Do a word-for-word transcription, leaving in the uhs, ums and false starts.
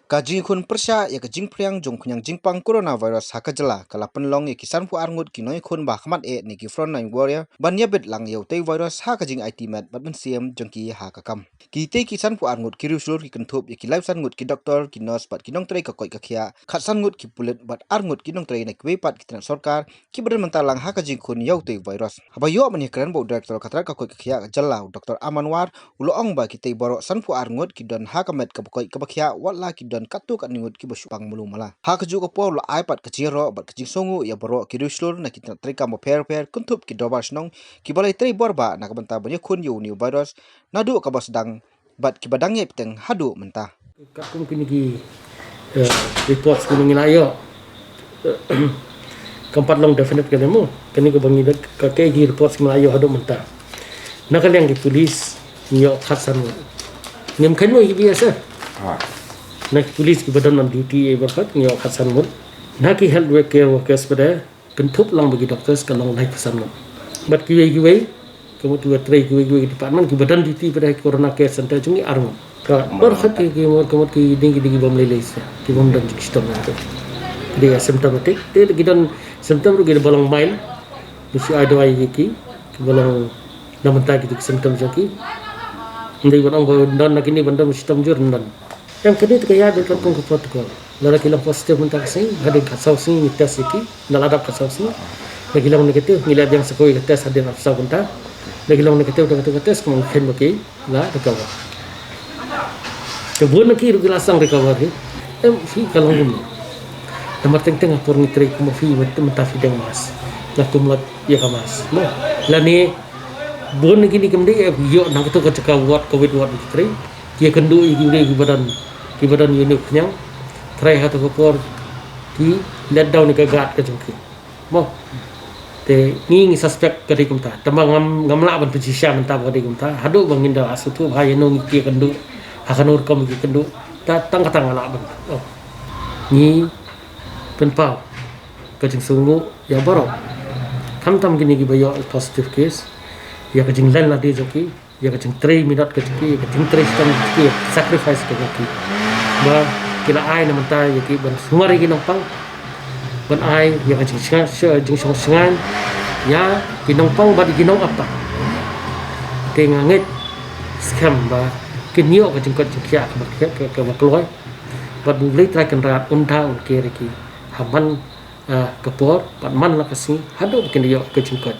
Ka jingïakhun pyrshah ïa ka jingphriang jong khñiang jingpang coronavirus ha ka jylla ka la pynlong ïa ki sanphew ar ngut ki nongïakhun ba ha khmat eh ne ki frontline warrior ban ïabit lang ïa utei u virus ha ka jingïatynnad bad mynsiem jong ki ha ka kam. Kitei ki sanphew ar ngut ki riewshlur ki kynthup ïa ki laiphew san ngut ki doktor, ki nurse bad ki nongtrei ka koit ka khiah, khatsan ngut ki pulit bad ar ngut ki nongtrei na kiwei pat ki tnat sorkar kiba don mynta lang ha ka jingïakhun ïa utei u virus. Haba ïoh ban ïakren bad u Director ka tnat ka koit ka khiah ka jylla, u Doktor Aman War, u la ong ba kitei baroh sanphew ar ngut ki don ha ka met kaba koit kaba khiah, watla ki don katto katne ngut kiba shu pang malu mala. Ha kajuh ka por u la ai pat ka jingïaroh bad ka jingsngewnguh ïa baroh ki riewshlur na ki tnat treikam bapher bapher, kynthup ki dorbar shnong, kiba la ïatrei bor bha na ka bynta ban ïakhun ïa une u virus naduh kaba sdang bad kiba dang ïai bteng haduh mynta. Katkum kine ki, eh, reports kiba ngi la ïoh, eh, kam pat long definite kane mo. Kane kaba ngi da, ka, ki reports kiba ngi la ïoh haduh mynta, na ka liang ki police ngi ïoh khatsan ngut. Ngim kheiñ mo ïa ki B S F. Ah. Na ki police kiba don on duty eh bad kat ngi ïoh khatsan ngut. Na ki health worker, workers pat, kynthup lang bad ki doctors ka long laiphew san ngut. Bad kiwei kiwei, ka mut kiba trei kiwei kiwei ki department kiba don duty pat ha ki corona care center jong ngi ar ngut. Ka baroh khat ki, ki mut, ka mut ki dei, ki dei ki bym lei lei shisha, ki bym don jingshitom ïa ka. Ki dei asymptomatic, te ki don symptom ruh kiba long mild, ngi shu ai dawai ïa ki, kiba long na bynta ki symptom jong ki. Ym dei ban ong ba don na kine ban don shitom jur, ym don. Em, kane te ka ïaid bad katkum ka protocol. Lada ki long positive mynta ka sngi, hadien khatsaw sngi ngi test ïa ki, lada dap khatsaw sngi. Lada ki long negative, ngi leh biang sa kawei ka test hadien arphew saw kynta. Lada ki long negative da kata ka test, kumno ngi kheiñ ba ki la recover. Te bun na ki ruh ki la sdang recover hi. Em, phi ka long kumno? Namar teng teng ha por ngi trei kum phi mynta, mynta phi deng mask. Nga kumlot ïa ka mask. Mo. Lane bun na kine kim dei, eh, ïoh na kato ka jaka ward, covid ward ki trei. Ki ïakynduh ïa ki briew kiba don, kiba don ïa une u khñiang. Trai ha kato ka por ki let down ïa ka guard ka jong ki. Mo. Te ngi, ngi suspect ka dei kumta. Tangba ngam, ngam lah ban pynshisha mynta ba ka dei kumta. Haduh ba ngin da la sngewthuh ba ha ïano ngi ki ïakynduh, ha kano rukom ki ïakynduh. Ta, tang kata nga lah ban. Oh. Ngi pynpaw ka jingsngewnguh ïa baroh, khamtam kine kiba ïoh positive case, ïa ka jinglen lade jong ki, ïa ka jingtrei minot ka jong ki, ïa ka jingtrei shitom ka jong ki, ïa ka sacrifice ka jong ki, ba ki la ai na mynta ïa ki ban sumar ïa ki nongpang, ban ai ïa ka jingsnga-, sh-, jingshong shngaiñ ïa ki nongpang bad ïa ki nongap tam. Te nga ngeit skhem ba kin ïoh ka jingkoit jingkhiah kaba, ka, ka, kaba kloi, bad U Blei Trai Kynrad un da un kiar ïa ki ha man, ah, ka por, bad man la ka sngi, haduh ba kin ïoh ka jingkoit.